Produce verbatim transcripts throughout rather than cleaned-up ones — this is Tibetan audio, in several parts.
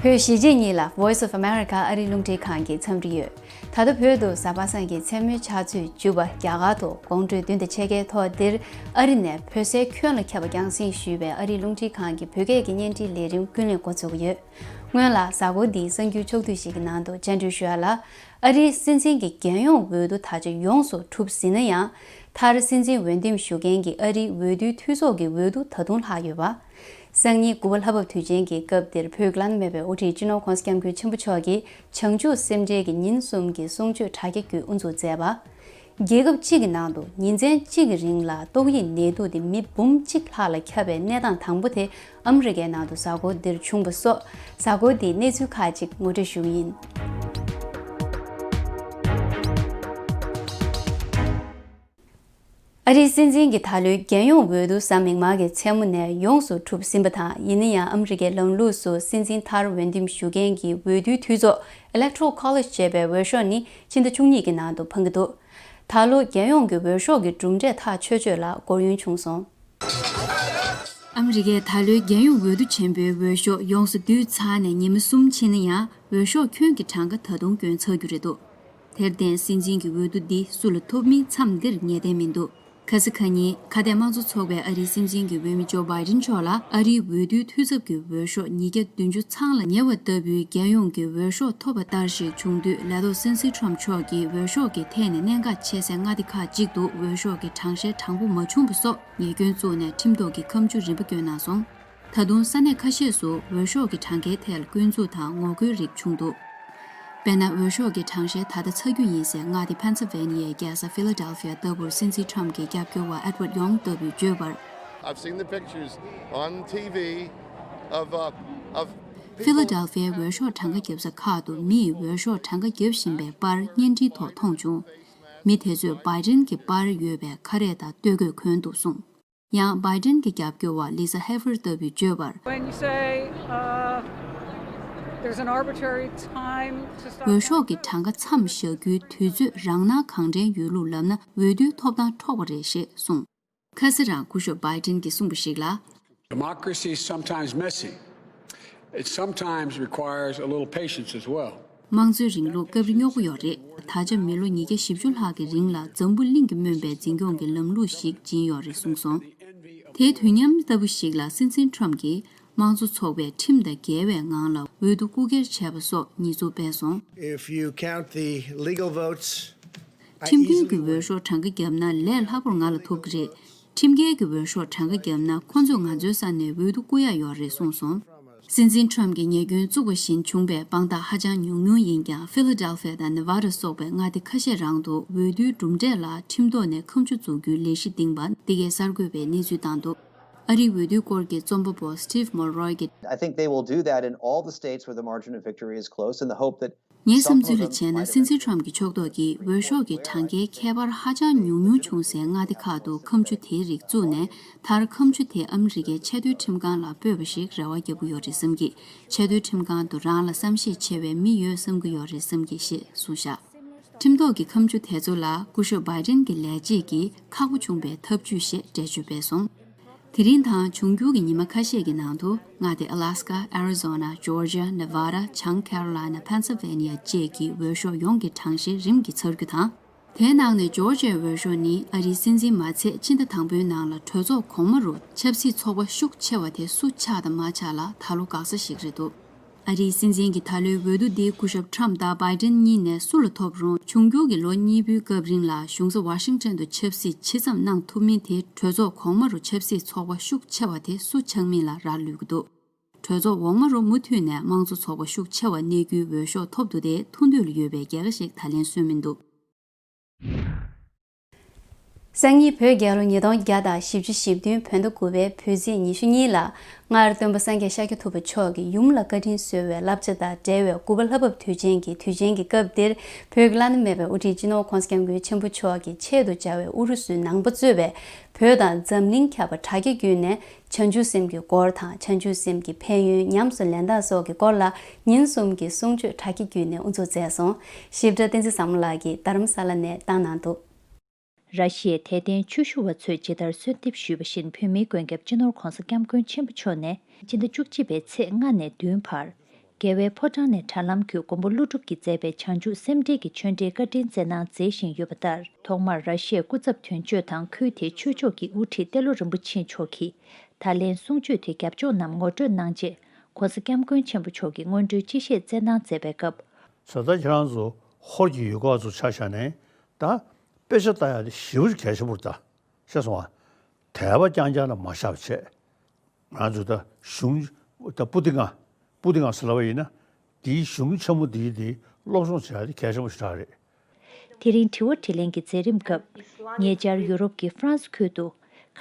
བོད་གཞིས་བྱེས་གཉིས་ལ་Voice of America ཨ་རིའི་རླུང་འཕྲིན་ཁང་གི་འཚམས་འདྲི་ཡོད། ད་ལྟ་བོད་དུ་གཟའ་པ་སངས་ཀྱི་མཚན་མོའི་ཆུ་ཚོད་བཅུ་པ། རྒྱ་གར་དུ་དགོང་དྲོའི་བདུན་དང་ཕྱེད་ཀའི་ཐོག་འདིར་ཨ་རི་ནས་བོད་སའི་ཁྱོན་ལ་ཁྱབ་པ་རྒྱང་སྲིང་ཞུས་པའི་ཨ་རིའི་རླུང་འཕྲིན་ཁང་གི་བོད་སྐད་ཀྱི་བརྙན་འཕྲིན་ལས་རིམ་ཀུན་གླེང་འགོ་འཛུགས་ཀྱི་ཡོད། སྔོན་ལ་གཟའ་འཁོར་འདིའི་གསར་འགྱུར་ཕྱོགས་བསྡུས་ཤིག་གི་ནང་དུ་བཅར་འདྲི་ཞུ་ཡ་ལ། ཨ་རིའི་སྲིད་འཛིན་གྱི་རྒྱལ་ཡོངས་འོས་བསྡུ་ད་ཆ་ཡོངས་སུ་གྲུབ་ཟིན་ན་ཡང་། མཐར་སྲིད་འཛིན་འོས་འདེམས་ཞུ་མཁན་གྱི་ཨ་རིའི་འོས་བསྡུའི་འཐུས་ཚོགས་ཀྱི་འོས་བསྡུ་ད་དུང་ལྷག་ཡོད་པ། སང་ཉིན་དགུ་པ་ལྷག་པ་དུས་ཆེན་གྱི་སྐབས་འདིར་བོད་ཀྱི་བླ་ན་མེད་པའི་དབུ་ཁྲིད་སྤྱི་ནོར་༧གོང་ས་༧སྐྱབས་མགོན་ཆེན་པོ་མཆོག་གིས་བྱང་ཆུབ་སེམས་འགྲེལ་གྱི་ཉིན་གསུམ་གྱི་གསུང་ཆོས་དྲ་རྒྱ་བརྒྱུད་དབུ་འཛུགས་མཛད་པ། རྒྱལ་ཁབ་གཅིག་གི་ནང་དུ་ཉིན་མཚན་གཅིག་གི་རིང་ལ་ཏོག་དབྱིབས་ནད་དུག་དེ་མི་འབུམ་གཅིག་ལྷག་ལ་ཁྱབ་པའི་གནས་སྟངས་དང་པོ་དེ་ཨ་མི་རི་ཀའི་ནང་དུ་གཟའ་འཁོར་འདིར་བྱུང་བ་སོགས་གཟའ་འཁོར་འདིའི་གནས་ཚུལ་ཁག་ཅིག་ངོ་སྤྲོད་ཞུ་གི་ཡིན། ཨ་རིའི་སྲིད་འཛིན་གྱི་ད་ལོའི་རྒྱལ་ཡོངས་འོས་བསྡུ་གཟའ་མིག་དམར་གྱི་མཚན་མོ་ནས་ཡོངས་སུ་གྲུབ་ཟིན་པ་དང་། ཡིན་ན་ཡང་ཨ་མི་རི་ཀའི་ལམ་ལུགས་སུ་སྲིད་འཛིན་མཐར་འོས་འདེམས་ཞུ་མཁན་གྱི་འོས་བསྡུའི་འཐུས་ཚོགས་Electoral College ཅེས་པའི་འོས་ཤོག་ནི་ཕྱི་ཟླ་བཅུ་གཉིས་ཀྱི་ནང་དུ་འཕང་གི་འདུག་ད་ལོ་རྒྱལ་ཡོངས་ཀྱི་འོས་ཤོག་གི་གྲུབ་འབྲས་ཐག་ཆོད་ཆོད་ལ་སྐོར་གཡོན་བྱུང་སོང་། ཨ་མི་རི་ཀའི་ད་ལོའི་རྒྱལ་ཡོངས་འོས་བསྡུ་ཆེན་པོའི་འོས་ཤོག་ཡོངས་སུ་བསྡུས་ཚར་ནས་ཉི་མ་གསུམ་ཕྱིན་ན་ཡང་། འོས་ཤོག་ཁྱོན་གྱི་གྲངས་ཀ་ད་དུང་དཀོན་ཚར་རྒྱུ་རེད་འདུག་དེར་བརྟེན་སྲིད་འཛིན་གྱི་འོས་བསྡུ་འདི་སུ་ལ་ཐོབ་མིན་མཚམས་འདིར་ངེས་གཏན་མི་འདུག་ཁ་སང་ཁ་ཉིན་ཁ་གཏད་དམངས་གཙོ་ཚོགས་པའི་ཨ་རིའི་སྲིད་འཛིན་གྱི་འོས་མི་ཇོ་བྷའི་ཌེན་མཆོག་ལ་ཨ་རིའི་འོས་བསྡུའི་འཐུས་ཚབ་ཀྱི་འོས་ཤོག་ཉིས་བརྒྱ་བདུན་ཅུ་ཚང་ལ་ཉེ་བ་ལྟ་བུའི་རྒྱལ་ཡོངས་ཀྱི་འོས་ཤོག་ཐོབ་པ་ལྟར་ཞིག་བྱུང་དུས། ལས་ཐོག་སྲིད་འཛིན་ཊརམ་མཆོག་གིས་འོས་ཤོག་གི་ཐད་ནས་གནད་འགག་ཆེ་སའི་མངའ་སྡེ་ཁག་ཅིག་ཏུ་འོས་ཤོག་གི་གྲངས་བཤེར་དྲང་པོ་མ་བྱུང་བ་སོགས་ཉེས་སྐྱོན་བཙུགས་ནས་ཁྲིམས་ཐོག་གི་ཁ་མཆུ་རིམ་པ་བསྐྱོན་གནང་སོང་། ད་དུང་ས་གནས་ཁ་ཤས་སུ་འོས་ཤོག་གི་གྲངས་ཀའི་ཐད་ལ་སྐྱོན་འཛུགས་དང་ངོ་རྒོལ་རིགས་བྱུང་འདུག་དཔེར་ན། འོས་ཤོག་གི་གྲངས་བཤེར་ད་ལྟ་ཚར་རྒྱུ་ཡིན་ཟེར་མངའ་སྡེ་Pennsylvania རྒྱལ་ས་Philadelphia ལྟ་བུར་སྲིད་འཛིན་Trump གྱི་རྒྱབ་སྐྱོར་བ་Edward Young ལྟ་བུས་བརྗོད་པར། I've seen the pictures on T V of, uh, of people Philadelphia འོས་ཤོག་གྲངས་ཀ་བརྒྱབ་ས་ཁག་ཏུ་མིས་འོས་ཤོག་གྲངས་ཀ་བརྒྱབ་བཞིན་པའི་པར་བརྙན་འཕྲིན་ཐོག་མཐོང་བྱུང་། མི་དེ་ཚོས་Biden གྱི་པར་ཡོད་པའི་ཁ་རས་དང་སྟོད་གོས་གོན་འདུག་གསུངས། ཡང་Biden གྱི་རྒྱབ་སྐྱོར་བ་Lisa Hafer ལྟ་བུས་བརྗོད་པར། When you say, uh, there's an arbitrary time to stop འོས་ཤོག་གི་གྲངས་ཀ་མཚམས་བཞག་རྒྱུའི་དུས་ཚོད་རང་སྣང་གང་དྲན་ཡོད་ལུགས་ལབ་ན། འོས་བསྡུའི་ཐོབ་ཐང་འཕྲོག་པ་རེད་ཞེས་གསུངས། ཁ་སང་རང་སྐུ་ཞབས་Biden གྱིས་གསུངས་པ་ཞིག་ལ། Democracy is sometimes messy. It sometimes requires a little patience as well. དམངས་གཙོའི་རིང་ལུགས་སྐབས་རེ་རྙོག་པོ་ཡོད་རེད། ད་ཆ་མི་ལོ་ཉིས་བརྒྱ་བཞི་བཅུ་ལྷག་གི་རིང་ལ་འཛམ་བུ་གླིང་གིས་སྨོན་པའི་འཛིན་སྐྱོང་གི་ལམ་ལུགས་ཤིག་སྦྱིན་ཡོད་རེད་གསུངས་སོང་། དེའི་དུས་མཉམ་ལྟ་བུ་ཞིག་ལ་སྲིད་འཛིན་Trump གྱིས་དམངས་གཙོ་ཚོགས་པས་ཁྲིམས་དང་འགལ་བའི་ངང་ལ་འོས་བསྡུ་རྐུ་འཁྱེར་བྱས་པ་སོགས་ཉེས་འཛུགས་སྤེལ་སོང་། If you count the legal votes, ཁྲིམས་མཐུན་གྱི་འོས་ཤོག་གྲངས་ཀ་བརྒྱབ་ན་ལས་སླ་པོར་ང་ལ་ཐོབ་ཀྱི་རེད། ཁྲིམས་འགལ་གྱི་འོས་ཤོག་གྲངས་ཀ་བརྒྱབ་ན་ཁོ་ཚོས་ང་ཚོའི་ས་ནས་འོས་བསྡུ་རྐུ་ཡ་ཡོད་རེད་གསུངས་སོང་། སྲིད་འཛིན་Trump གྱིས་ཉེས་སྐྱོན་བཙུགས་པ་བཞིན་བྱུང་བའི་དཔང་རྟགས་ཧ་ཅང་ཉུང་ཉུང་ཡིན་ཀྱང་། Philadelphia དང་Nevada སོགས་པའི་མངའ་སྡེ་ཁ་ཤས་རང་དུ་འོས་བསྡུའི་གྲུབ་འབྲས་ལ་ཁྲིམས་ཐོག་ནས་ཁ་མཆུ་འཛུགས་རྒྱུའི་ལས་གཞི་འདིང་བ་འདི་གའི་གསར་འགོད་པས་གནས་ཚུལ་བཏང་འདུག་ཨ་རིའི་འོས་བསྡུའི་སྐོར་གྱི་རྩོམ་པ་པོ་Steve Mulroy གྱིས། I think they will do that in all the states where the margin of victory is close, in the hope that ངའི་བསམ་ཚུལ་ལ་བྱས་ན། སྲིད་འཛིན་Trump གྱི་ཕྱོགས་གཏོགས་ཀྱིས་འོས་ཤོག་གི་གྲངས་ཀའི་ཁྱད་པར་ཧ་ཅང་ཉུང་ཉུང་བྱུང་སའི་མངའ་སྡེ་ཁག་ཏུ་ཁ་མཆུ་དེའི་རིགས་བཙུགས་ནས། མཐར་ཁ་མཆུ་དེ་ཨ་མི་རི་ཀའི་ཆེས་མཐོའི་ཁྲིམས་ཁང་ལ་སྤོས་པ་ཞིག་རེ་བ་རྒྱག་གི་ཡོད་རེད་བསམ་གྱི། ཆེས་མཐོའི་ཁྲིམས་ཁང་དུ་རང་ལ་བསམ་ཤེས་ཆེ་བའི་མི་ཡོད་བསམ་གྱི་ཡོད་རེད་བསམ་གྱི་ཞེས་གསུངས་བཞག་ཁྲིམས་ཐོག་གི་ཁ་མཆུ་དེ་ཚོ་ལ་སྐུ་ཞབས་Biden གྱི་ལས་བྱེད་ཀྱིས་ཁག་པོ་བྱུང་བའི་ཐབས་ཇུས་ཞེས་འགྲེལ་བརྗོད་སྤེལ་སོང་། དེ་རིང་དང་འབྱུང་འགྱུར་གྱི་ཉི་མ་ཁ་ཤས་ཀྱི་ནང་དུ། མངའ་སྡེ་Alaska, Arizona, Georgia, Nevada, བྱང་Carolina, Pennsylvania བཅས་ཀྱི་འོས་ཤོག་ཡོངས་ཀྱི་གྲངས་བཤེར་རིམ་གྱིས་ཚར་རྒྱུ་དང་། དེའི་ནང་ནས་Georgia འོས་ཤོག་ནི་ཨ་རིའི་སྲིད་འཛིན་མ་ཚད་ཕྱི་ཟླ་དང་པོའི་ནང་ལ་གྲོས་ཚོགས་གོང་མ་རུ་ཆབ་སྲིད་ཚོགས་པ་ཤུགས་ཆེ་བ་དེ་སུ་ཆགས་དང་མ་ཆགས་ལ་ད་ལོ་འགག་ས་ཞིག་རེད་འདུག་ཨ་རིའི་སྲིད་འཛིན་གྱི་ད་ལོའི་འོས་བསྡུ་འདི་སྐུ་ཞབས་Trump དང་Biden གཉིས་ནས་སུ་ལ་ཐོབ་རུང་། འབྱུང་འགྱུར་གྱི་ལོ་གཉིས་པོའི་སྐབས་རིང་ལ་གཞུང་ས་Washington དུ་ཆབ་སྲིད་ཇི་ཙམ་གནང་ཐུབ་མིན་དེ་གྲོས་ཚོགས་གོང་མ་རུ་ཆབ་སྲིད་ཚོགས་པ་ཤུགས་ཆེ་བ་དེ་སུ་ཆགས་མིན་ལ་རག་ལུས་ཀྱི་འདུག་གྲོས་ཚོགས་འོག་མ་རུ་མུ་མཐུད་ནས་དམངས་གཙོ་ཚོགས་པ་ཤུགས་ཆེ་བ་གནས་རྒྱུའི་འོས་ཤོག་ཐོབ་འདུག་སྟེ། ཐུགས་འདོད་ལ་ཡོད་པའི་རྒྱལ་ཁ་ཞིག་ད་ལན་གསོན་མིན་འདུག་སང་ཉིན་བོད་རྒྱལ་ལོ་ཉིས་སྟོང་བརྒྱ་དང་བཞི་བཅུ་ཞེ་བདུན་བོད་ཟླ་དགུ་པའི་བོད་ཚེས་ཉི་ཤུ་གཉིས་ལ། སྔར་སྟོན་པ་སངས་རྒྱས་ཤཱཀྱ་ཐུབ་པ་མཆོག་གིས་ཡུམ་ལ་བཀའ་དྲིན་གསོལ་བའི་བསླབ་བྱ་དང་འབྲེལ་བའི་དགུ་པ་ལྷ་བབས་དུས་ཆེན་གྱི་དུས་ཆེན་གྱི་སྐབས་འདིར། བོད་ཀྱི་བླ་ན་མེད་པའི་དབུ་ཁྲིད་སྤྱི་ནོར་༧གོང་ས་༧སྐྱབས་མགོན་ཆེན་པོ་མཆོག་གིས་ཆེད་དུ་བཅར་བའི་ཨུ་རུ་སུའི་ནང་པ་གཙོས་པའི་བོད་དང་འཛམ་གླིང་ཁྱབ་པ་དྲ་རྒྱ་བརྒྱུད་ནས། བྱང་ཆུབ་སེམས་ཀྱི་སྐོར་དང་། བྱང་ཆུབ་སེམས་ཀྱི་ཕན་ཡོན་ཉམས་སུ་ལེན་སྟངས་སོགས་ཀྱི་སྐོར་ལ་ཉིན་གསུམ་གྱི་གསུང་ཆོས་དྲ་རྒྱ་བརྒྱུད་ནས་དབུ་འཛུགས་མཛད་སོང་། ཞིབ་ཕྲ་བསྟན་འཛིན་བཟང་མོ་ལགས་ཀྱིས་རྡ་རམ་ས་ལ་ནས་བཏང་གནང་འདུག་ར་ཤི་ཡའི་དད་ལྡན་ཆོས་ཞུ་བ་ཚོས་ཇི་ལྟར་གསོལ་འདེབས་ཞུས་པ་བཞིན། བོད་མིའི་མགོན་སྐྱབས་སྤྱི་ནོར་༧གོང་ས་༧སྐྱབས་མགོན་ཆེན་པོ་མཆོག་ནས་སྤྱི་ཟླ་བཅུ་གཅིག་པའི་ཚེས་ལྔ་ནས་བདུན་བར། རྒྱལ་བའི་ཕོ་བྲང་ནས་དྲ་ལམ་བརྒྱུད་མགོན་པོ་ཀླུ་སྒྲུབ་ཀྱིས་མཛད་པའི་བྱང་ཆུབ་སེམས་འགྲེལ་གྱི་ཆོས་འབྲེལ་བཀའ་དྲིན་སྩལ་གནང་མཛད་བཞིན་ཡོད་པ་ལྟར། ཐོག་མར་ར་ཤི་ཡའི་སྐུ་ཚབ་དོན་གཅོད་དང་ཁུལ་དེའི་ཆོས་ཕྱོགས་ཀྱི་དབུ་ཁྲིད་ཏེ་ལོ་རིན་པོ་ཆེ་མཆོག་གིས་ད་ལན་གསུང་ཆོས་དེ་རྒྱབ་ཕྱོགས་རྣམས་ངོ་སྤྲོད་གནང་རྗེས། ༸གོང་ས་༸སྐྱབས་མགོན་ཆེན་པོ་མཆོག་གིས་སྔོན་འགྲོའི་སྤྱི་བཤད་སྩལ་གནང་མཛད་པའི་སྐབས། ད་ལྟ་ཁྱེད་རང་ཚོ་ཧོར་གྱི་ཡུལ་ཁག་ཚོ་ཆ་བཞག་ནས་ད་དཔེ་ཆ་ལྟ་ཡག་དེ་ཞེ་པོ་ཅིག་གལ་ཆེན་པོ་རེད་ད། ཤེས་སོང་ང་། དད་པ་རྐྱང་རྐྱང་ལ་མ་བཞག་པ་བྱས། ང་ཚོ་ད་གཞུང་ད་པུ་ཏི་ང་། པུ་ཏི་ང་ཟེར་ལབ་པ་ཡིན་ན། དེའི་གཞུང་ཆེན་མོ་དེའི་དེ་སློབ་སྦྱོང་བྱེད་ཡག་དེ་གལ་ཆེན་པོ་ཞེ་དྲག་རེད། དེ་རིང་དྲི་བ་དྲིས་ལན་གྱི་མཛད་རིམ་སྐབས། ཉེ་ཆར་ཡུ་རོབ་ཀྱི་ཧྥ་རན་སི་ཁུལ་དུ།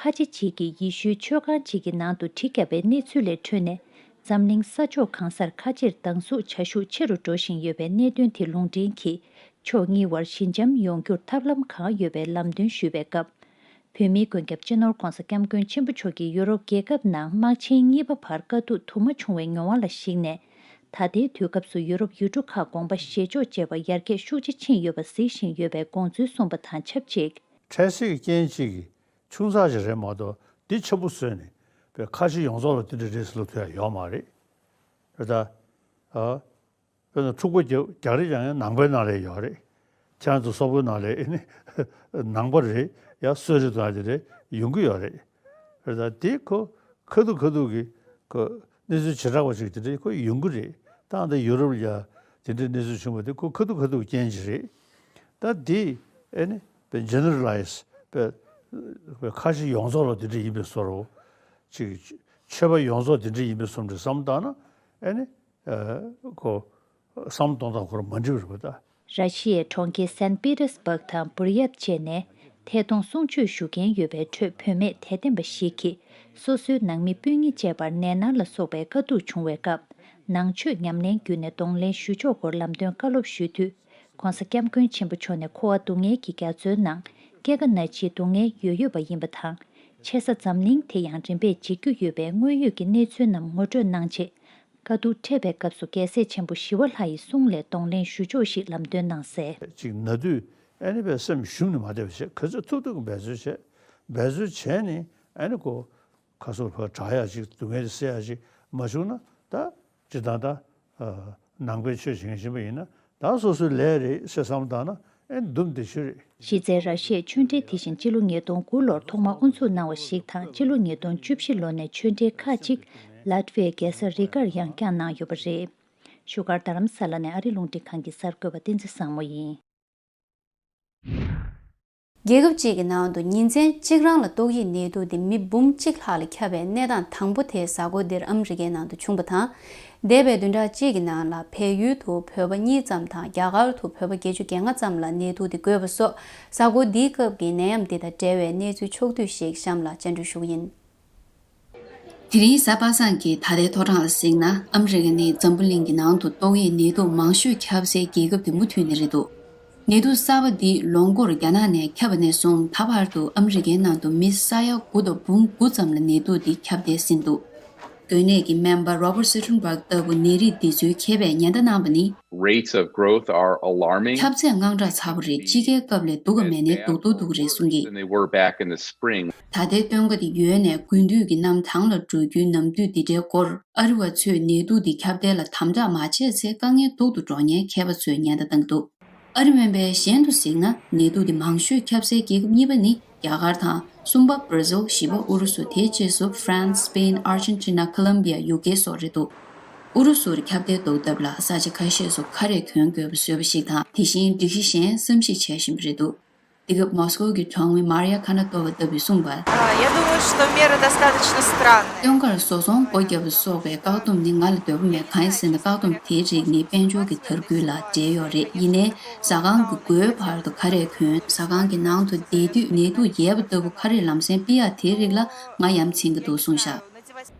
ཁ་ཆེ་གཅིག་གིས་ཡེ་ཤུའི་ཆོས་ཁང་གཅིག་གི་ནང་དུ་གྲི་བརྒྱབ་པའི་གནས་ཚུལ་ལས་འཕྲོས་ནས། འཛམ་གླིང་ས་ཕྱོགས་གང་སར་ཁ་ཆེར་སྡང་ཟུག་བྱ་ཤུགས་ཆེ་རུ་འགྲོ་བཞིན་ཡོད་པའི་གནད་དོན་དེ་ལུང་འདྲེན་གྱིས། ཕྱོགས་གཉིས་བར་ཞི་འཇམ་ཡོང་རྒྱུར་ཐབས་ལམ་གང་ཡོད་པའི་ལམ་སྟོན་ཞུས་པའི་སྐབས། བོད་མིའི་མགོན་སྐྱབས་སྤྱི་ནོར་༸གོང་ས་༸སྐྱབས་མགོན་ཆེན་པོ་མཆོག་གིས་ཡུ་རོབ་རྒྱལ་ཁབ་ནང་དམག་ཆེན་གཉིས་པ་བར་དཀའ་སྡུག་དུ་མ་བྱུང་བའི་མྱོང་བ་ལ་གཞིགས་ནས། ད་ལྟའི་དུས་སྐབས་སུ་ཡུ་རོབ་ཡུལ་གྲུ་ཁག་དགོངས་པ་བཞེས་ཕྱོགས་བཅས་པ་ཡར་རྒྱས་ཤུགས་ཆེ་ཕྱིན་ཡོད་པ་གཟིགས་བཞིན་ཡོད་པའི་དགོངས་ཚུལ་གསུངས་པ་དང་ཆབས་ཅིག་འཕྲལ་སེལ་གྱི་རྐྱེན་གཅིག་གིས་ཆུང་ཙག་ཅིག་རེད་མ་གཏོགས་འདི་ཆེན་པོ་བཟོས་ནས་པའི་ཁ་ཆེ་ཡོངས་རྫོགས་ལ་འདི་འདྲ་རེད་ཟེར་ལབ་ཐུབ་ཡ་ཡོད་མ་རེད། རེད་ད། ཨ། དཔེར་ན་འཁྲུག་པ་རྒྱག་རྒྱག་རེས་ཀྱང་ཡང་ནང་པའི་ནང་ལ་ཡོད་རེད། ཁྱེད་རང་ཚོ་སོག་པོའི་ནང་ལ་ཨེ་ནི་ནང་པ་རེད་ཡ་གསོད་རེས་དང་དེ་རེད་ཡོང་གི་ཡོད་རེད། རེད་ད་དེ་ཁོ་ཁ་ཐུག་ཁ་ཐུག་གི་ཁོ་གནས་ཚུལ་བྱེ་བྲག་པ་ཞིག་དེ་འདྲ་ཁོ་ཡོང་གི་རེད། ད་ལྟ་ཡུ་རོབ་ལ་ཡ་དེ་འདྲའི་གནས་ཚུལ་བྱུང་བ་དེ་ཁོ་ཁ་ཐུག་ཁ་ཐུག་རྐྱེན་གྱིས་རེད། ད་དེ་ཨེ་ནི་པའི་ཇེ་ནེ་ར་ལའི་སི་པའི་པའི་ཁ་ཆེ་ཡོངས་རྫོགས་ལ་དེ་འདྲ་ཡིན་པའི་བཟོ་འདྲ་ཅིག་ཆོས་པ་ཡོངས་རྫོགས་དེ་འདྲ་ཡིན་པའི་བཟོ་འདྲ་བསམ་བཏང་ན་ཨེ་ནི་ཁོ་བསམ་བཏང་སྟངས་ཁོ་རང་མ་འགྲིག་པ་རེད་པ་ད། ར་ཤི་ཡའི་གྲོང་ཁྱེར་སན་པི་ཏེར་སྦུག་དང་བུར་ཡབ་བཅས་ནས་ཐད་གཏོང་གསུང་ཆོས་ཞུ་མཁན་ཡོད་པའི་ཁྲོད་བུད་མེད་དད་ལྡན་པ་ཞིག་གིས་སོ་སོའི་ནང་མི་སྤུན་ཉེ་བཅས་པར་ནད་མནར་ལ་སོགས་པའི་དཀའ་སྡུག་བྱུང་བའི་སྐབས། ནང་ཆོས་ཉམས་ལེན་བརྒྱུད་ནས་གདོང་ལེན་ཞུ་ཕྱོགས་སྐོར་ལམ་སྟོན་བཀའ་སློབ་ཞུས་དུས། ༸གོང་ས་༸སྐྱབས་མགོན་ཆེན་པོ་མཆོག་ནས་ཁོ་བ་སྡུག་བསྔལ་གྱི་རྒྱ་མཚོའི་ནང་སྐྱེ་རྒ་ན་འཆིའི་སྡུག་བསྔལ་ཡོད་ཡོད་པ་ཡིན་པ་དང་། ཆེ་ས་འཛམ་གླིང་དེ་ཡང་རིམ་པས་འཇིག་རྒྱུ་ཡོད་པའི་དངོས་ཡོད་ཀྱི་གནས་ཚུལ་རྣམས་ངོ་སྤྲོད་གནང་རྗེས། དཀའ་སྡུག་འཕྲད་པའི་སྐབས་སུ་རྒྱལ་སྲས་ཆེན་པོ་ཞི་བ་ལྷ་ཡི་གསུང་ལས་གདོང་ལེན་ཞུ་ཕྱོགས་ཤིག་ལམ་སྟོན་གནང་གསལ། ཅིག་ན་དུས་ཨ་ནི་པའི་སེམས་ཞུམ་ནས་མ་བསྡད་པ་བྱས་ག་ཚོད་ཐུབ་ཐུབ་ཀྱི་འབད་རྩོལ་བྱས། འབད་རྩོལ་བྱས་ནས་ཨ་ནི་ཁོ་ཁ་སོར་ཕར་དྲག་ཡག་ཅིག་སྡུག་བསྔལ་དེ་སེལ་ཡག་ཅིག་མ་བྱུང་ན་ད་ཅི་ད་ད་ནང་པའི་ཆོས་བྱེད་མཁན་ཡིན་པ་ཡིན་ན་ད་སོ་སོའི་ལས་རེད་ཟེར་བསམ་བཏང་ན་ཨེ་འདུམ་བདེ་ཤོས་རེད། གཞི་རྩའི་ར་ཤི་ཡའི་ཆོས་འབྲེལ་དེ་བཞིན་སྤྱི་ལོ་ཉིས་སྟོང་དགུ་ལོར་ཐོག་མར་དབུ་འཛུགས་གནང་བ་ཞིག་དང་། སྤྱི་ལོ་ཉིས་སྟོང་བཅུ་བཞི་ལོ་ནས་ཆོས་འབྲེལ་ཁག་ཅིག་ལཱ་ཏི་ཝི་ཡའི་རྒྱལ་ས་རི་གར་ཡང་བསྐྱངས་གནང་ཡོད་པ་རེད། བཞུགས་སྒར་རྡ་རམ་ས་ལ་ནས་ཨ་རི་རླུང་འཕྲིན་ཁང་གི་གསར་འགོད་པ་བསྟན་འཛིན་བཟང་མོ་ཡིན། རྒྱལ་ཁབ་ཅིག་གི་ནང་དུ་ཉིན་མཚན་གཅིག་རང་ལ་ཏོག་དབྱིབས་ནད་དུག་དེ་མི་འབུམ་གཅིག་ལྷག་ལ་ཁྱབ་པའི་གནས་སྟངས་དང་པོ་དེ་གཟའ་འཁོར་འདིར་ཨ་མི་རི་ཀའི་ནང་དུ་བྱུང་བ་དང་། འདས་པའི་བདུན་ཕྲག་གཅིག་གི་ནང་ལ་བལ་ཡུལ་དུ་བོད་པ་གཉིས་ཙམ་དང་རྒྱ་གར་དུ་བོད་པ་བརྒྱད་ཅུ་གྱ་ལྔ་ཙམ་ལ་ནད་དུག་དེ་འགོས་པ་སོགས་གཟའ་འཁོར་འདིའི་སྐབས་ཀྱི་ནད་ཡམས་འདི་དང་འབྲེལ་བའི་གནས་ཚུལ་ཕྱོགས་བསྡུས་ཤིག་གཤམ་ལ་སྤྱན་འགྲོལ་ཞུ་གི་ཡིན། དེ་རིང་གཟའ་པ་སངས་ཀྱི་ད་ལྟའི་ཐོ་གྲངས་ལ་གཟིགས་ན། ཨ་མི་རི་ཀ་ནི་འཛམ་བུ་གླིང་གི་ནང་དུ་ཏོག་དབྱིབས་ནད་དུག་མང་ཤོས་ཁྱབ་སའི་རྒྱལ་ཁབ་དེ་མུ་མཐུད་ནས་རེད་འདུག་ནད་དུག་གསར་པ་འདི་ལོ་འགོར་རྒྱ་ནག་ནས་ཁྱབ་པ་ནས་བཟུང་ད་བར་དུ་ཨ་མི་རི་ཀའི་ནང་དུ་མི་ས་ཡ་དགུ་དང་འབུམ་དགུ་ཙམ་ལ་ནད་དུག་འདི་ཁྱབ་གདལ་ཟིན་འདུག་འགོས་ནད་ཀྱི་སྨན་པ་Robert Sittenberg་ལྟ་བུ་ནད་རིགས་འདི་ཚོའི་མཁས་པས་ཉེན་བརྡ་གནང་བ་ནི། Rates of growth are alarming. ཁྱབ་ཚད་དངངས་སྐྲག་ཚ་པོ་རེད། དཔྱིད་ཀའི་སྐབས་ལས་སྡུག་ག་མེད་ནའི་སྡུག་ཏོག་ཏོ་རེད་གསུངས་ཀྱིས། Than they were back in the spring. ད་ལྟའི་སྟོན་ཁ་དེ་ཡོལ་ནས་དགུན་དུས་ཀྱི་གནམ་དྭངས་ལ་འགྲོ་རྒྱུའི་ནམ་དུས་འདི་འདྲའི་སྐོར། ཨ་རི་བ་ཚོས་ནད་དུག་འདི་ཁྱབ་གདལ་ལ་དམ་དྲག་མ་བྱས་ཚེ་དཀའ་ངལ་སྡུག་ཏུ་འགྲོ་ཉེན་མཁས་པ་ཚོས་ཉེན་བརྡ་བཏང་གི་འདུག་ཨ་རི་སྨན་པས་གཞན་དུ་གཟིགས་ན་ནད་དུག་འདི་མང་ཤོས་ཁྱབ་སའི་རྒྱལ་ཁབ་གཉིས་པ་ནི་རྒྱ་གར་དང་། གསུམ་པ་Brazil། བཞི་པ་ཨུ་རུ་སུ། དེའི་རྗེས་སུ་France, Spain, Argentina, Colombia, U K སོགས་རེད་འདུག་ཨུ་རུ་སུར་ཁྱབ་གདལ་གཏོང་ཐབས་ལ་ས་ཆ་ཁ་ཤས་སུ་ཁ་རས་གྱོན་དགོས་པ་བཟོས་པ་ཞིག་དང་། དེ་བཞིན་སྒྲིག་གཞི་གཞན་བསམ་གཞིག་བྱེད་བཞིན་པ་རེད་འདུག་འདི་སྐབས་མོ་སི་ཀོ་གི་གྲོང་མི་མཱ་རི་ཡ་ཁ་ན་ཏོ་ཝ་ལྟ་བུས་གསུངས་པར། А, я думаю, что меры достаточно странные. སྟོན་ཁར་བཟོ་ཚོང་སྒོ་བརྒྱབ་པ་སོགས་པའི་བཀག་སྡོམ་ནི་ང་ལ་འདོད་པ་མེད། གང་ཡིན་ཟེར་ན། བཀག་སྡོམ་དེའི་རིགས་ནི་དཔལ་འབྱོར་གྱི་དར་རྒུད་ལ་འབྲེལ་ཡོད་རེད། ཡིན་ནའི་ཟ་ཁང་གི་སྒོའི་བར་དུ་ཁ་རས་གྱོན། ཟ་ཁང་གི་ནང་དུ་བསྡད་དུས་ནད་དུག་ཡལ་བ་ལྟ་བུ་ཁ་རས་ལམ་སེང་ཕུད་ཡག་དེའི་རིགས་ལ་ང་ཡ་མཚན་གྱི་འདུག་གསུངས་བཞག་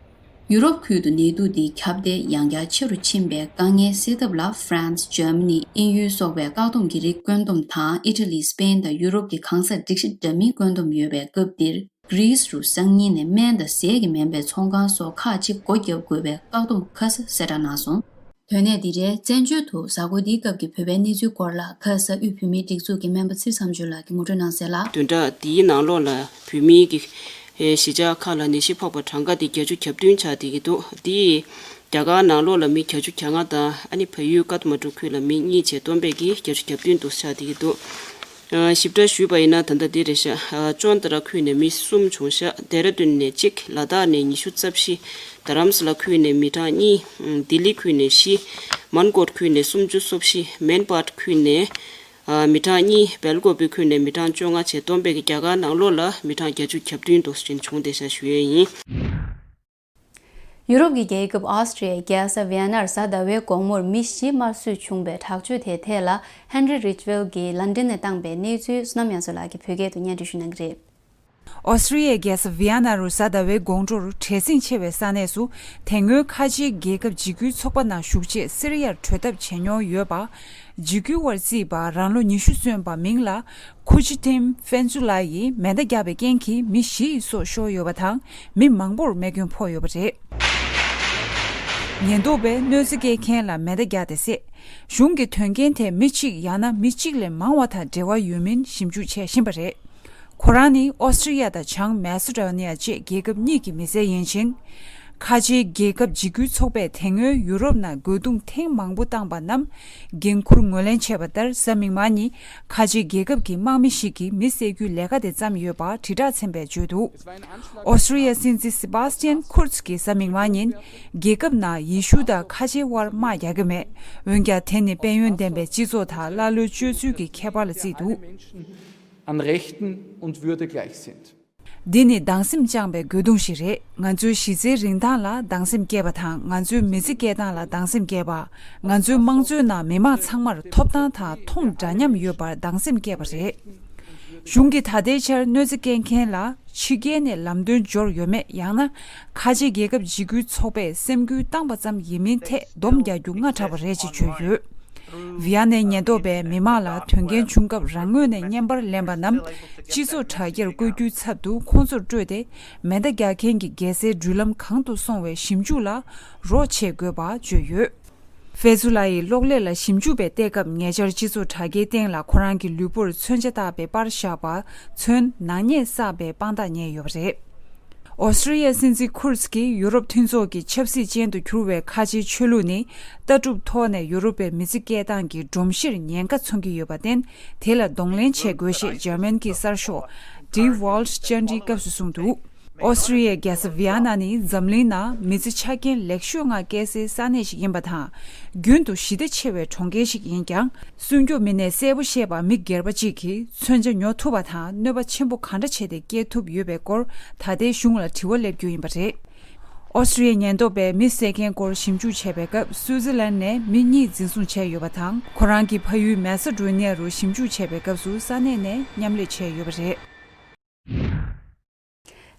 ཡུ་རོབ་ཁུལ་དུ་ནད་དུག་འདིའི་ཁྱབ་གདལ་ཡང་བསྐྱར་ཆེ་རུ་ཕྱིན་པའི་དཀའ་ངལ་སེལ་ཐབས་ལ་France, Germany, དབྱིན་ཡུལ་སོགས་པའི་བཀག་སྡོམ་གྱི་རིགས་བཀོད་འདོམས་དང་། Italy, Spain དང་ཡུ་རོབ་ཀྱི་གང་སར་སྒྲིག་གཞི་འདྲ་མིན་བཀོད་འདོམས་ཡོད་པའི་སྐབས་འདིར། Greece རུ་སང་ཉིན་ནས་སྨན་དང་ཟས་ཀྱི་སྨན་པའི་ཚོང་ཁང་སོགས་ཁག་ཅིག་སྒོ་བརྒྱབ་དགོས་པའི་བཀག་སྡོམ་ཁ་གསལ་གསལ་བསྒྲགས་གནང་སོང་། དོན་གནད་འདི་རེད། བཙན་བྱོལ་དུ་གཟའ་འཁོར་འདིའི་སྐབས་ཀྱི་བོད་པའི་གནས་ཚུལ་སྐོར་ལ་ཁ་ས་དབུས་བོད་མིའི་སྒྲིག་འཛུགས་ཀྱི་སྨན་པ་ཚེ་རིང་མཚམས་གཅོད་ལགས་ཀྱིས་ངོ་སྤྲོད་གནང་གསལ་ལ། བདུན་ཕྲག་འདིའི་ནང་ལོགས་ལ་བོད་མིའི་གི་ཨེ་གཞིས་ཆགས་ཁག་ལ་ནད་གཞི་ཕོག་པ་གྲངས་ཀ་དེ་བརྒྱད་ཅུ་གྱ་བདུན་ཆགས་བསྡད་ཀྱི་འདུག་འདི་ རྒྱ་གར་ནང་ལོགས་ལ་མི་བརྒྱད་ཅུ་གྱ་ལྔ་དང་ཨ་ནི་བལ་ཡུལ་ཀ་ཐ་མན་གྲུ་ཁུལ་ལ་མི་གཉིས་བཅས་བསྡོམས་པས་ཀྱི་བརྒྱད་ཅུ་གྱ་བདུན་དུ་ཆགས་བསྡད་ཀྱི་འདུག་ཨ། ཞིབ་ཕྲ་ཞུས་པ་ཡིན་ན་ད་ལྟ་འདི་རེད་ཤག་ཨ། ཅོན་ཏ་ར་ཁུལ་ནས་མི་གསུམ་བྱུང་ཤག་ལྡེ་ར་ལྡུན་ནས་གཅིག་ལ་དྭགས་ནས་ཉི་ཤུ་རྩ་བཞི། རྡ་རམ་ས་ལ་ཁུལ་ནས་མི་གྲངས་གཉིས། ལྡི་ལི་ཁུལ་ནས་བཞི། མན་ཀོཊ་ཁུལ་ནས་སུམ་ཅུ་སོ་བཞི། མེན་པཱཊ་ཁུལ་ནས་ཨ། མི་གྲངས་གཉིས། སྦེལ་ཀོབ་པི་ཁུལ་ནས་མི་གྲངས་བཅོ་ལྔ་བཅས་བསྡོམས་པས་ཀྱི་རྒྱ་གར་ནང་ལོགས་ལ་མི་གྲངས་བརྒྱད་ཅུ་གྱ་བདུན་དུ་ཕྱིན་བྱུང་བསྡད་ཤག་ཞུ་ཡས་ཡིན། ཡུ་རོབ་ཀྱི་རྒྱལ་ཁབ་ཨོ་སི་ཀྲི་ཡའི་རྒྱལ་ས་ཝི་ཡ་ནར་གཟའ་ཟླ་བའི་དགོང་མོར་མི་བཞི་དམར་གསོད་བྱུང་བའི་དྲག་སྤྱོད་དེའི་ཐད་ལ་ཧན་རི་རིཇ་ཝེལ་གྱིས་ལན་ཌན་ནས་བཏང་པའི་གནས་ཚུལ་བསོད་ནམས་དབྱངས་མཚོ་ལགས་ཀྱིས་བོད་སྐད་དུ་སྙན་སྒྲོན་ཞུ་གནང་གི་རེད། ཨོ་སི་ཀྲི་ཡའི་རྒྱལ་ས་ཝི་ཡ་ན་རུ་གཟའ་ཟླ་བའི་དགོང་དྲོར་བྲེལ་ཟིང་ཆེ་བའི་ས་གནས་སུ་དེ་སྔོན་ཁ་ཆེའི་རྒྱལ་ཁབ་འཇིགས་སྐུལ་ཚོགས་པ་ནང་ཞུགས་རྗེས་སི་རི་ཡར་བྲོས་ཐབས་བྱས་མྱོང་ཡོད་པ། འཇིགས་སྐུལ་བར་བརྩིས་པ་རང་ལོ་ཉི་ཤུ་སོན་པ་མིང་ལ་ཁུ་ཆི་ཐིམ་ཧྥན་ཙུ་ལ་ཡིས་མེ་མདའ་བརྒྱབ་པའི་རྐྱེན་གྱིས་མི་བཞི་ཡི་སྲོག་ཤོར་ཡོད་པ་དང་མི་མང་པོར་རྨས་སྐྱོན་ཕོག་ཡོད་པ་རེད། ཉེན་རྟོག་པས་གནོད་འཚེ་སྐྱེལ་མཁན་ལ་མེ་མདའ་བརྒྱབ་སྟེ་བསད། གཞུང་གི་དོན་རྐྱེན་དེ་མི་གཅིག་ཡང་ན་མི་གཅིག་ལས་མང་བ་དང་འབྲེལ་བ་ཡོད་མིན་ཞིབ་འཇུག་བྱེད་བཞིན་པ་རེད། ཁོ་རང་ནི་ཨོ་སི་ཀྲི་ཡ་དང་བྱང་མེ་སི་ཌོ་ནི་ཡ་བཅས་རྒྱལ་ཁབ་གཉིས་ཀྱི་མི་སེར་ཡིན་ཞིང་། ཁ་ཆེའི་རྒྱལ་ཁབ་འཇིགས་སྐུལ་ཚོགས་པས་དེ་སྔོན་ཡུ་རོབ་ནང་རྒོལ་རྡུང་ཐེངས་མང་པོ་བཏང་པ་རྣམས་འགན་འཁུར་ངོས་ལེན་བྱས་པ་ལྟར་གཟའ་མིག་དམར་ཉིན་ཁ་ཆེའི་རྒྱལ་ཁབ་ཀྱི་དམག་མི་ཞིག་གིས་མི་བསད་རྒྱུའི་ལས་ཀ་དེ་བརྩམས་ཡོད་པ་དྲིལ་བསྒྲགས་ཚན་པས་བརྗོད་འདུག་ཨོ་སི་ཀྲི་ཡ་སྲིད་འཛིན་སི་བྷ་སི་ཏི་ཡན་ཁུར་ཚ་གིས་གཟའ་མིག་དམར་ཉིན་རྒྱལ་ཁབ་ནང་ཡེ་ཤུ་དང་ཁ་ཆེའི་དབར་དམག་རྒྱག་གི་མེད། འོན་ཀྱང་དེ་ནི་དཔལ་ཡོན་ལྡན་པའི་སྤྱི་ཚོགས་དང་ཀླ་ཀློའི་སྤྱོད་ཚུལ་གྱི་ཁྱད་པར་ལ་བརྩིས་འདུག An Rechten und Würde gleich sind. འདི་ནི་སྡང་སེམས་བཅངས་པའི་རྒོལ་རྡུང་ཞིག་རེད། ང་ཚོའི་གཞི་རྩའི་རིན་ཐང་ལ་སྡང་སེམས་སྐྱེས་པ་དང་ང་ཚོའི་མི་ཚེ་སྐྱེལ་སྟངས་ལ་སྡང་སེམས་སྐྱེས་པ། ང་ཚོའི་དམངས་གཙོའི་ནང་མི་མང་ཚང་མར་ཐོབ་ཐང་དང་མཐོང་འདྲ་མཉམ་ཡོད་པར་སྡང་སེམས་སྐྱེས་པ་རེད། གཞུང་གིས་ད་ལྟའི་ཆར་གནོད་འཚེ་སྐྱེལ་མཁན་ལ་ཕྱི་རྒྱལ་ནས་ལམ་སྟོན་འབྱོར་ཡོད་མེད་ཡང་ན་ཁ་ཆེ་རྒྱལ་ཁབ་འཇིགས་སྐུལ་ཚོགས་པས་སེམས་འགུལ་བཏང་པ་ཙམ་ཡིན་མིན་ཐད་སྡོམ་རྒྱག་རྒྱུ་སྔ་དྲགས་པ་རེད་ཅེས་བརྗོད་ཡོད། ཝི་ཡ་ནའི་ཉེན་རྟོག་པས་མི་མང་ལ་དོན་རྐྱེན་བྱུང་སྐབས་རང་ངོས་ནས་བརྙན་པར་ལེན་པ་རྣམས་སྤྱི་ཚོགས་དྲ་རྒྱར་བཀོད་རྒྱུའི་ཚབ་ཏུ་ཁོང་ཚོར་སྤྲོད་དེ་མེ་མདའ་རྒྱག་མཁན་གྱི་རྒྱལ་སའི་འགྲུལ་ལམ་གང་དུ་སོང་བའི་ཞིབ་འཇུག་ལ་རོགས་བྱེད་དགོས་པ་བརྗོད་ཡོད། ཧྥེ་ཛུ་ལ་ཡི་གློག་ཀླད་ལ་ཞིབ་འཇུག་པས་བལྟས་སྐབས་ཉེ་ཆར་སྤྱི་ཚོགས་དྲ་རྒྱའི་སྟེང་ལ་ཁོ་རང་གི་ལུས་པོར་མཚོན་ཆ་བཏགས་པའི་པར་བཞག་པ་ཚུན་ནག་ཉེས་བསགས་པའི་དཔང་རྟགས་རྙེད་ཡོད་པ་རེད། ཨོ་སི་ཀྲི་ཡའི་སྲིད་འཛིན་ཁུར་ཚ་གིས་ཡུ་རོབ་མཐུན་ཚོགས་ཀྱི་ཆབ་སྲིད་ཅན་དུ་གྱུར་བའི་ཁ་ཆེའི་ཆོས་ལུགས་ནི་ལྟ་གྲུབ་ཐོག་ནས་ཡུ་རོབ་པའི་མི་ཚེ་སྐྱེལ་སྟངས་ཀྱི་སྒྲོམ་གཞིར་ཉེན་ཁ་མཚོན་གྱི་ཡོད་པར་བརྟེན་དེ་ལ་གདོང་ལེན་བྱེད་དགོས་ཞེས་འཇར་མན་གྱི་གསར་ཤོག་ཌི་ཝོལཊ་བཅར་འདྲིའི་སྐབས་སུ་གསུངས་འདུག་ཨོ་སི་ཀྲི་ཡའི་རྒྱལ་ས་ཝི་ཡ་ན་ནི་འཛམ་གླིང་ནང་མི་ཚེ་ཆ་རྐྱེན་ལེགས་ཤོས་ལྔ་སྐྱེལ་སའི་ས་གནས་ཤིག་ཡིན་པ་དང་། རྒྱུན་དུ་ཞི་བདེ་ཆེ་བའི་གྲོང་ཁྱེར་ཞིག་ཡིན་ཀྱང་། སྲུང་སྐྱོབ་མི་སྣས་གསལ་པོ་བཤད་པ་མི་སྒེར་པ་གཅིག་གིས་མཚོན་ཆ་ཉོ་ཐུབ་པ་དང་གནོད་པ་ཆེན་པོ་ག་འདྲ་བྱས་ཏེ་སྐྱེལ་ཐུབ་ཡོད་པའི་སྐོར་ད་ལྟའི་གཞུང་ལ་དྲི་བ་སླེབས་རྒྱུ་ཡིན་པ་རེད། ཨོ་སི་ཀྲི་ཡའི་ཉེན་རྟོག་པས་མི་བསད་མཁན་སྐོར་ཞིབ་འཇུག་བྱས་པའི་སྐབས་སུའུ་ཙི་ལན་ནས་མི་གཉིས་འཛིན་བཟུང་བྱས་ཡོད་པ་དང་ཁོ་རང་གི་ཕ་ཡུལ་མེ་སི་ཌོ་ནི་ཡ་རུ་ཞིབ་འཇུག་བྱས་པའི་སྐབས་སུ་ས་གནས་ནས་མཉམ་ལས་བྱས་ཡོད་པ་རེད།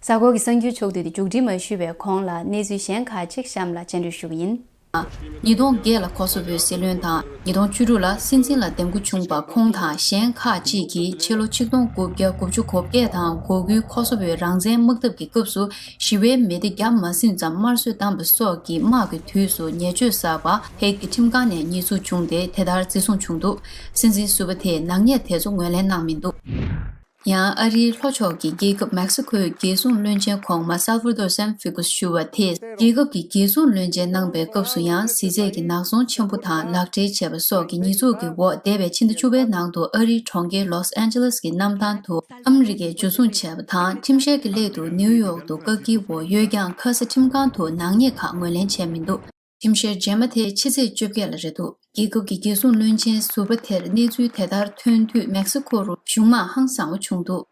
གཟའ་འཁོར་གྱི་གསར་འགྱུར་ཕྱོགས་བསྡུས་དེ་མཇུག་སྒྲིལ་མ་ཞུས་པའི་གོང་ལ་གནས་ཚུལ་གཞན་ཁག་ཅིག་གཤམ་ལ་སྤྱན་འགྲེལ་ཞུ་གི་ཡིན། ཉིས་སྟོང་བརྒྱད་ལ་ཁོ་སོ་བོའི་སྲིད་བློན་དང་ཉིས་སྟོང་བཅུ་དྲུག་ལ་སྲིད་འཛིན་ལ་འདེམས་བསྐོ་བྱུང་བ་ཁོང་དང་གཞན་ཁག་ཅིག་གིས་ཕྱི་ལོ་ཆིག་སྟོང་དགུ་བརྒྱ་དགུ་བཅུ་གོ་བརྒྱད་དང་གོ་དགུའི་ཁོ་སོ་བོའི་རང་བཙན་དམག་འཐབ་ཀྱི་སྐབས་སུ་ཞི་བའི་མེ་མདའ་བརྒྱབ་མ་ཟིན་ཙམ་དམར་གསོད་བཏང་པ་སོགས་ཀྱི་དམག་གི་དུས་སུ་ཉེས་སྤྱོད་བསགས་པ་ཧེག་གི་ཁྲིམས་ཁང་ནས་ཉེས་འཛུགས་བྱུང་སྟེ་དེ་ལྟར་བརྩི་སྲུང་བྱུང་འདུག་སྲིད་འཛིན་ཟུར་པ་དེས་ནག་ཉེས་དེ་ཚོ་ངོས་ལེན་གནང་མི་འདུག་ཡང་ཨ་རིའི་ལྷོ་ཕྱོགས་ཀྱི་རྒྱལ་ཁབ་མེག་སི་ཁོའི་རྒྱལ་སྲུང་བློན་ཆེན་གོང་མ་སལ་ཝ་དོར་སན་ཕི་ཀུས་ཞུ་བ་དེས་རྒྱལ་ཁབ་ཀྱི་རྒྱལ་སྲུང་བློན་ཆེན་གནང་པའི་སྐབས་སུ་ཡང་གཟི་རྫས་ཀྱི་ནག་ཚོང་ཆེན་པོ་དང་ལག་འབྲེལ་བྱས་པ་སོགས་ཀྱི་ཉེས་འཛུགས་ཀྱི་འོག་འདས་པའི་ཕྱི་ཟླ་བཅུ་པའི་ནང་དུ་ཨ་རིའི་གྲོང་ཁྱེར་ལོས་ཨན་ཇེ་ལེས་ཀྱི་གནམ་ཐང་དུ་ཨ་མི་རི་ཀས་འཇུ་བཟུང་བྱས་པ་དང་ཁྲིམས་བཤེར་གྱི་སླད་དུ་ནིའུ་ཡོག་ཏུ་བཀག་སྐྱིལ་འོག་ཡོད་ཀྱང་ཁ་ས་ཁྲིམས་ཁང་དུ་ནག་ཉེས་ཁག་ངོས་ལེན་བྱས་མི་འདུག་ཁྲིམས་བཤེར་རྗེས་མ་དེ་ཕྱི་ཚེས་བཅོ་བརྒྱད་ལ་རེད་འདུག་རྒྱལ་ཁབ་ཀྱི་རྒྱལ་སྲུང་བློན་ཆེན་ཟུར་པ་དེར་གནས་ཚུལ་དེ་ལྟར་ཐོན་དུས་མེག་སི་ཁོ་རུ་གཞུང་དམག་ཧང་སངས་པོ་བྱུང་འདུག་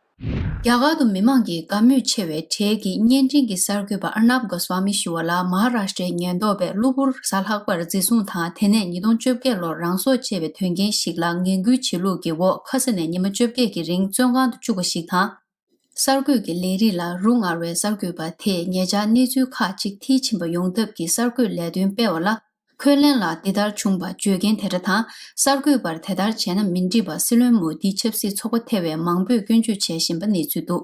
རྒྱ་གར་དུ་མི་མང་གིས་དགའ་མོས་ཆེ་བའི་གྲས་ཀྱི་བརྙན་འཕྲིན་གྱི་གསར་འགོད་པ་ཨར་ནབ་གོ་སྭ་མི་ཞུ་བ་ལ་མ་ཧཱ་རཱ་ཤ་ཊྲའི་ཉེན་རྟོག་པས་གློ་བུར་གཟའ་ལྷག་པར་འཛིན་བཟུང་དང་དེ་ནས་ཉིས་སྟོང་བཅོ་བརྒྱད་ལོར་རང་སྲོག་བཅད་པའི་དོན་རྐྱེན་ཞིག་ལ་ངན་སྐུལ་བྱེད་ལུགས་ཀྱི་འོག་ཁ་ས་ནས་ཉི་མ་བཅོ་བརྒྱད་ཀྱི་རིང་བཙོན་ཁང་དུ་བཅུག་པ་ཞིག་དང་། གསར་འགོད་ཀྱི་ལས་རིགས་ལ་རུ་ངར་བའི་གསར་འགོད་པ་དེས་ཉེ་ཆར་གནས་ཚུལ་ཁག་ཅིག་མཐིལ་ཕྱིན་པ་ཡོང་ཐབས་ཀྱི་གསར་འགོད་ལས་དོན་སྤེལ་བ་ལ། ཁོས་ལན་ལ་འདི་ལྟར་བྱུང་བ་བརྗོད་མཁན་དེ་འདྲ་དང་གསར་འགོད་པར་དེ་ལྟར་བྱས་ན་མི་འགྲིག་པ་སྲིད་བློན་མོ་དིའི་ཆབ་སྲིད་ཚོགས་པ་ཐེ་བའི་མང་པོས་སྐྱོན་བརྗོད་བྱེད་བཞིན་པ་གནས་ཚུལ་འདུག་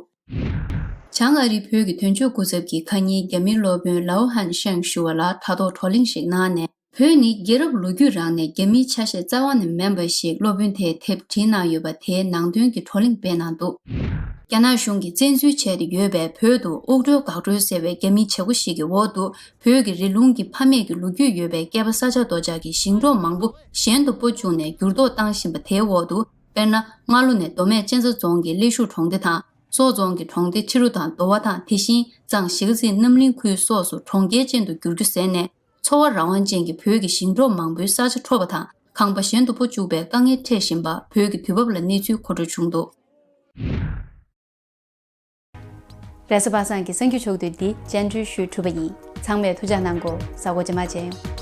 བྱང་ཨ་རིའི་བོད་ཀྱི་དོན་གཅོད་སྐུ་ཚབ་ཀྱིས་ཁ་ཉིན་རྒྱ་མིའི་སློབ་དཔོན་ལའོ་ཧན་ཤེང་ཞུ་བ་ལ་དྲ་ཐོག་བགྲོ་གླེང་ཞིག་གནང་ནས། བོད་ནི་རྒྱལ་རབས་ལོ་རྒྱུས་རང་ནས་རྒྱ་མིའི་ཆ་ཤས་རྩ་བ་ནས་མིན་པ་ཞིག་སློབ་དཔོན་དེས་དེབ་བྲིས་གནང་ཡོད་པ་དེའི་ནང་དོན་གྱི་བགྲོ་གླེང་སྤེལ་གནང་འདུག་རྒྱ་ནག་གཞུང་གིས་བཙན་འཛུལ་བྱས་ཏེ་ཡོད་པའི་བོད་དུ་དབུགས་སྒྲོལ་འགག་སྒྲོལ་ཟེར་བའི་རྒྱ་མིའི་བྱེད་སྒོ་ཞིག་གི་འོག་ཏུ། བོད་ཀྱི་རི་ལུང་གི་ཕ་མེས་ཀྱི་ལོ་རྒྱུས་ཡོད་པའི་སྐལ་པ་ས་ཆ་རྡོ་བཅག་གི་ཞིང་འབྲོག་མང་པོ་གཞན་དུ་སྤོ་བཅུག་ནས་འགྱུར་ལྡོག་བཏང་བཞིན་པ་དེའི་འོག་ཏུ། དཔེར་ན། སྔ་ལོ་ནས་མདོ་སྨད་གཅན་ཚ་རྫོང་གི་གླེ་ཤུག་གྲོང་སྡེ་དང་། སོག་རྫོང་གི་གྲོང་སྡེ་ཁྲི་རུ་དང་མདོ་བ་དང་། དེ་བཞིན་གཙང་གཞིས་ཀ་རྩེ་རྣམ་གླིང་ཁུལ་སོགས་སུ་གྲོང་ཁྱེར་ཅན་དུ་འགྱུར་རྒྱུ་ཟེར་ནས། འཚོ་བ་རང་དབང་ཅན་གྱི་བོད་ཀྱི་ཞིང་འབྲོག་མང་པོའི་ས་ཆ་འཕྲོག་པ་དང་། ཁང་པ་གཞན་དུ་སྤོ་བཅུག་པའི་དཀའ་ངལ་འཕྲད་བཞིན་པ། བོད་ཀྱི་དུས་བབ་ལ་གནས་ཚུལ་མཁོ་སྤྲོད་བྱུང་འདུག་རེས་གཟའ་པ་སངས་ཀྱི་གསར་འགྱུར་ཕྱོགས་བསྡུས་འདི་སྤྱན་འབུལ་ཞུས་གྲུབ་པ་ཡིན། ཚང་མས་ཐུགས་ཅག་གནང་གོ། གཟའ་འཁོར་རྗེས་མ་མཇལ་ཡོང་།